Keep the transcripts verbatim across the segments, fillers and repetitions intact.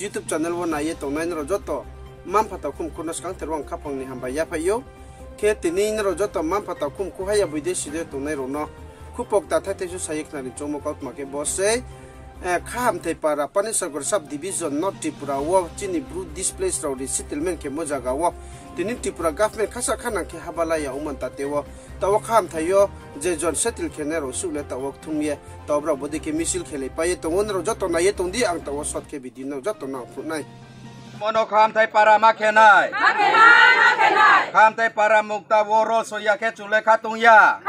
YouTube channel wo nai ye tongnai nrao joto mma-mpha takhumkhu no skangther wo ang khaphang ni hambai yaphaih ou. Khe tini nrao joto mma-mpha takhumkhu hai ya boi dei si de tongnai rao no khupok ta thai thai su sa ye khnari choungmo kautma khe bo sei, eh, Khahamthai para, Panisagar sub division, North Tripura wo chini Bru displace rao resettlement khemo zaga wo tini Tripura government khasa khanang khe haba la ya ongman ta tei wo. Taoh wo Khahamthai yo je jon settle khenai rao suh le taoh wo kthum ye, taoh wo brao bodei khe misil khelai pai ye tong ou, nrao joto nai ye tong di, ang taoh wo short khe video no joto no ang phnuh nai. Mono Khahamthai para ma khe nai. Khahamthai para mukta wo rol soi ya khe chung le khatung ya.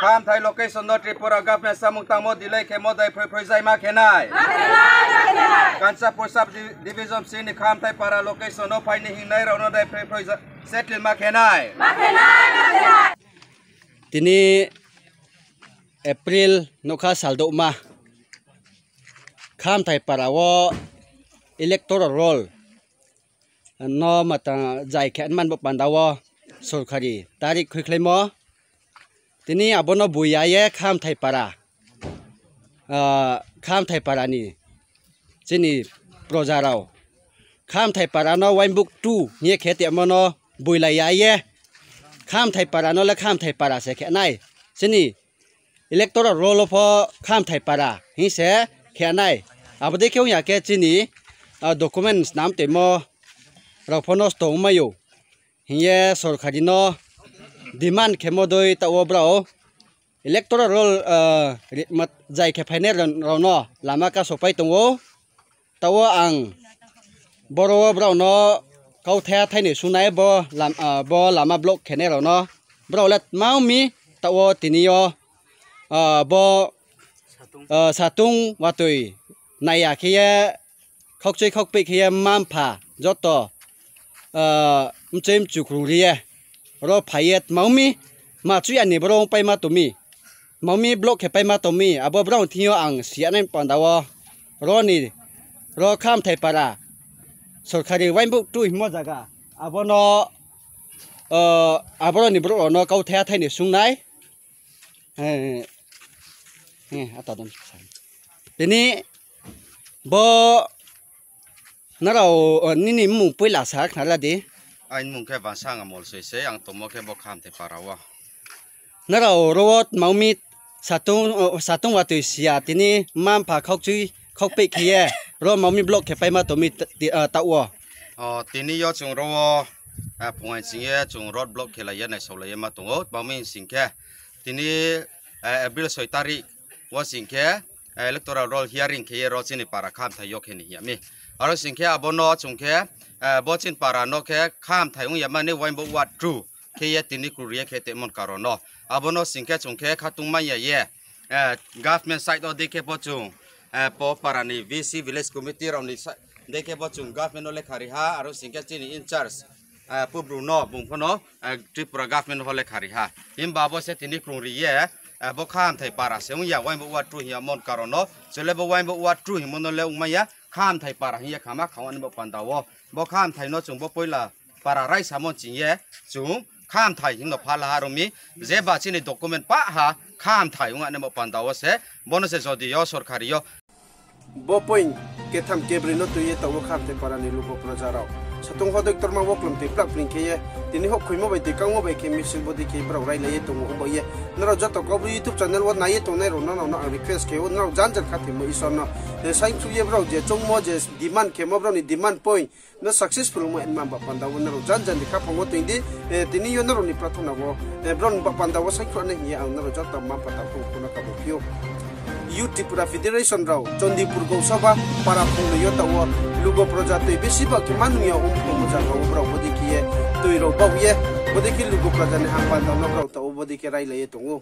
Khahamthai location no Tripura government samung tangmo delay khemo dai phroi phroi zai ma khe nai. Kanchanpur sub di-, division chini Khahamthai para location no phai ni hingnai rao no dai phroi phroi za-, settle ma khe nai. Tini April nougkha saldouhma Khahamthai para wo electoral roll no matang zai khe man bo panda wo sorkari tarik khuikhlaimo. Tini abo no boi ya ye Khahamthai para, ah, Khahamthai para ni chini proja rao Khahamthai para no Wainbuk two hing ye khe tongmo no boilai ya ye Khahamthai para no le Khahamthai para se khe nai. Chini electoral roll wo pho Khahamthai para hing se khe nai. Abo dei khe ong ya khe chini, ah, document snam toimo rao pho nosto ongmai ou hing ye sorkari no demand khemo dei taoh wo brao electoral roll, ah, ri-, mat-, zai khe phainai rao, rao no lama kasopai tong ou. Taoh wo ang boro wo brao no kauthai thainoi sungnai bo lam-, ah, bo lama block khenai rao no. Brao le tma ong mi taoh wo tini yo, ah, bo, ah, satung watoi nai ya khe ye, khaukchoi khaukpeih khe ye mma-mpha joto, ah, mchoi mchu krung ri ye, ro phai ye tma ong mi, ma chu ya ni boro ongpaima tong mi, tma ong mi block khe paima tong mi, abo brao thing yo ang si ya nai panda wo, ro ni, ro Khahamthai para, sorkari Wainbuk two hingmo zaga, abo no, ah, aboro ni brouh rao no kauthai thainoi sungnai. Eh, eh, ata dam sa. Tini bo nrao, o, nini mmung poila sa khnari la di. Aini mmung khe Bansang Amol Soi se, ang tongmo khe bo Khahamthai para wo. Nrao ro wo tma ong mi satung, o, satung watoi si ya tini mma-mpha khaukchui khaukpeih khe ye ro tma ong mi block khe paima tong mi t-, ti-, ah, taoh wo. O, tini yo chung ro wo, ah, phuaing sing ye chung road block khelai ye naisaolai ye ma tong ou, tma ong mi sing khe tini, eh, April soi tarik wo sing khe, eh, electoral roll hearing khe ye ro chini para Khahamthai yo khe ni hing ya mi. Aro sing khe abo no chung khe, eh, bo chini para no khe Khahamthai ong ya mani Wainbuk ward two khe ye tini krung ri ye khe tongmo ni karon no. Abo no sing khe chung khe khatung mai ya ye, eh, government side wo dei khe bo chung, eh, bo para ni V C village committee rao ni sa-, dei khe bo chung government no lekha ri ha, aro sing khe chini in charge, eh, Pubru no bung pho no, eh, Tripura government no lekha ri ha. Himba abo se tini krung ri ye, eh, bo Khahamthai para se ong ya, Wainbuk ward two hing ya mon karon no. Chung le bo Wainbuk ward two hingmo no le ongmai ya, Khahamthai para hing ye khama kha ong ani bo panda wo. Bo Khahamthai no chung bo poila para raisa mon ching ye, chung Khahamthai hing no pha la ha ro mi, jeba chini document pah ha, Khahamthai ong ani bo panda wo se, bo no se jodi yo sorkari yo. Bo point ketham kebroi no tui ye taoh wo Khahamthai para ni lugo proja rao satung pho doctor ma wo klomtoi plak pling khe ye, tini houhkhoimo bai tui kangmo bai khe misil bodei khe brao railai ye tong ou, ongba ye. Nrao joto Kaubru YouTube channel wo nai ye tongnai rao no, nrao no ang request khe ou, nrao janjan khathoimo Isor no, eh, saingkhruh ye brao je choungmo je demand khemo brao ni demand point no successful ongmo hingma ba panda wo nrao janjan ni khaphang wo toing di, eh, tini yo nrao ni prathona wo, eh, brao ni ba panda wo saingkhruh nai hing ye ang nrao joto mma-mpha takhumkhu no kabo phi ou. Youth Tripura Federation rao Chandipur Gausoba para phungnoi yo taoh wo lugo proja tui besi ba khe ma nung ya ong tongmo zaga wo brao bodei khe ye tui rao baoh ye, bodei khe lugo proja ni ha panda no brao taoh wo bodei khe railai ye tong ou.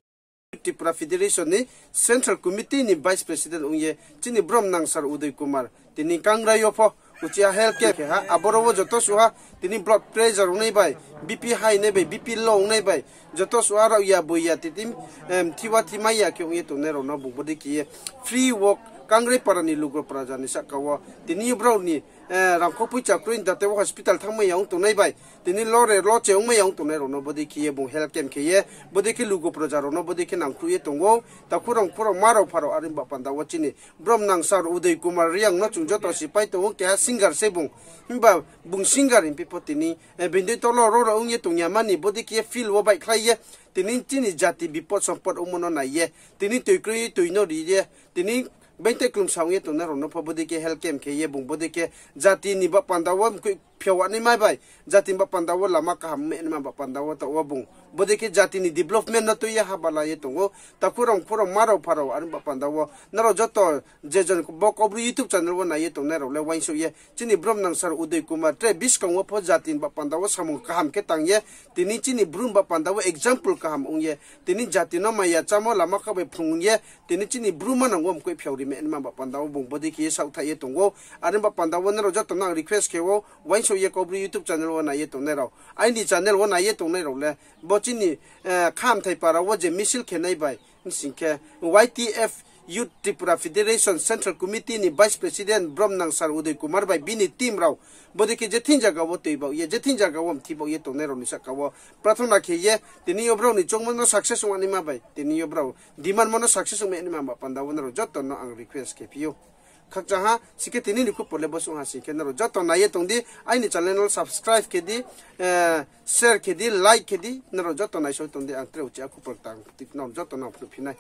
Tripura Federation ni Central Committee ni Vice President ong ye chini brom nang Sir Uday Kumar tini Kangrai yo pho uchih ha health camp khe ha, aboro wo joto suh ha tini blood pressure ong nai bai, B P high nai bai, B P low ong nai bai, joto suh ha rao ya boi ya titi, em, thiwa thimai ya khe ong ye tongnai rao no bung bodei khe ye free work Kangrepara ni Lugo Praja ni sahka wo tini yo brao ni rangkho poicha kroi ni date wo hospital thanngmai ya ong tongnai bai, tini lore loche ongmai ya ong tongnai rao no bodei khe ye bung health camp khe ye bodei khe Lugo Praja rao no bodei khe nangkhruh ye tong ou. Takhu rao, phu rao, ma rao, pha rao, are ba panda wo chini bromnang sir Uday Kumar Reang no chung joto si pai tong ou, keha singer se bung. Himba bung singer hingphi pho tini being dei tolo ro rao ong ye tong ya mani bodei khe ye field wo baihkhlai ye, tini chini jati bipot sompot ongmo no nai ye, tini toi kroi toi no ri ye, tini being tei klumsa ong ye tongnai rao no pho bodei khe health camp khe ye bung bodei khe jati ni ba panda wo mkoih phiao naima bai, jati ni ba panda wo lama kaham mehnaima ba panda wo taoh wo bung bodei khe jati ni development no tui ye haba la ye tong ou. Takhu rao, phu rao, ma rao, pha rao, are ba panda wo nrao joto je jon bo Kaubru YouTube channel wo nai ye tongnai rao le uaingsouh ye chini bromnang sir Uday Kumar tre buskang wo pho jati ni ba panda wo samung kaham khe tang ye, tini chini Bru ni ba panda wo example kaham ong ye, tini jati no maya chámo lama kha bai phrung ye, tini chini Bru manang wo mkoih phiao ri mehnaima ba panda wo bung bodei khe ye saohthaih ye tong ou. Are ba panda wo nrao joto no ang request khe ou, uaingsouh ye Kaubru YouTube channel wo nai ye tongnai rao, aini channel wo nai ye tongnai rao le bo chini Khamthai para wo je misil khe nai bai, sing khe Y T F, Youth Tripura Federation Central Committee ni Vice President bromnang sir Uday Kumar bai bini team rao bodei khe je thing zaga wo toi baoh ye, je thing zaga wo mthi baoh ye tongnai rao ni sahka wo prathona khe ye, tini yo brao ni choungmo no success ong naima bai, tini yo brao demand mo no success ong naima ba panda wo nrao joto no ang request khe phi ou. Khakchang ha, sing khe tini ni khupor le bo song ha, sing khe nrao joto nai ye tong di, aini channel no subscribe khe di, share khe di, like khe di, nrao joto naisao tong di, ang tre uchih a khupor tang, nrao joto no phnuh phi nai.